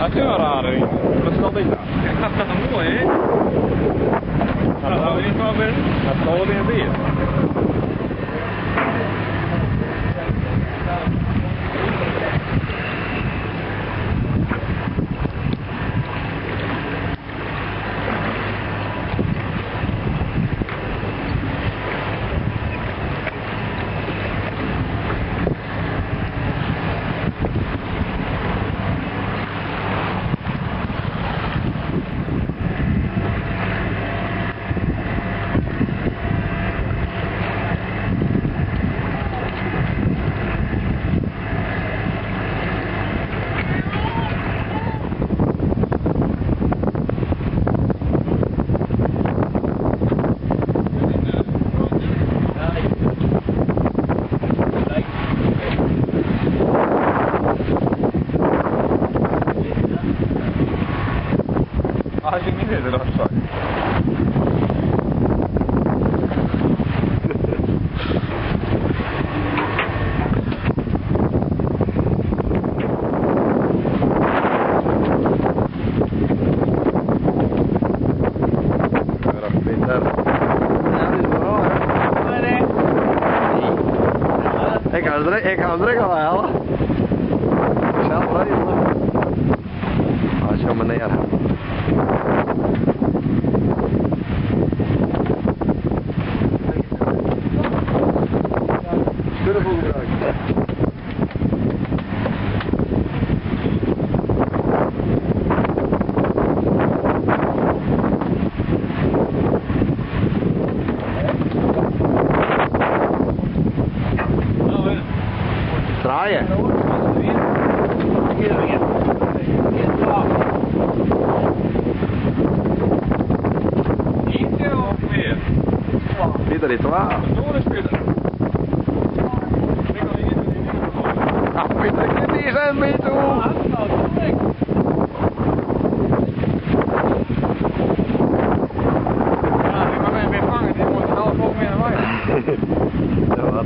Dat is wel raar, hè? Wat is dat dit dan? Mooi, hè? Nou, dan weer wel weer. Dat zal weer weer. Als je niet weet, dat is zo. Ik ga hem direct al halen. Zelf regelen. Ah, zo meneer. Durf gebruiken. Draaien. Eentje of meer? Pieter, die twee. Door is Pieter. Ah, Pieter, ik die zijn mee toe. Ja, die mag weer vangen, die moet zelf ook meer naar mij. Ja, wat?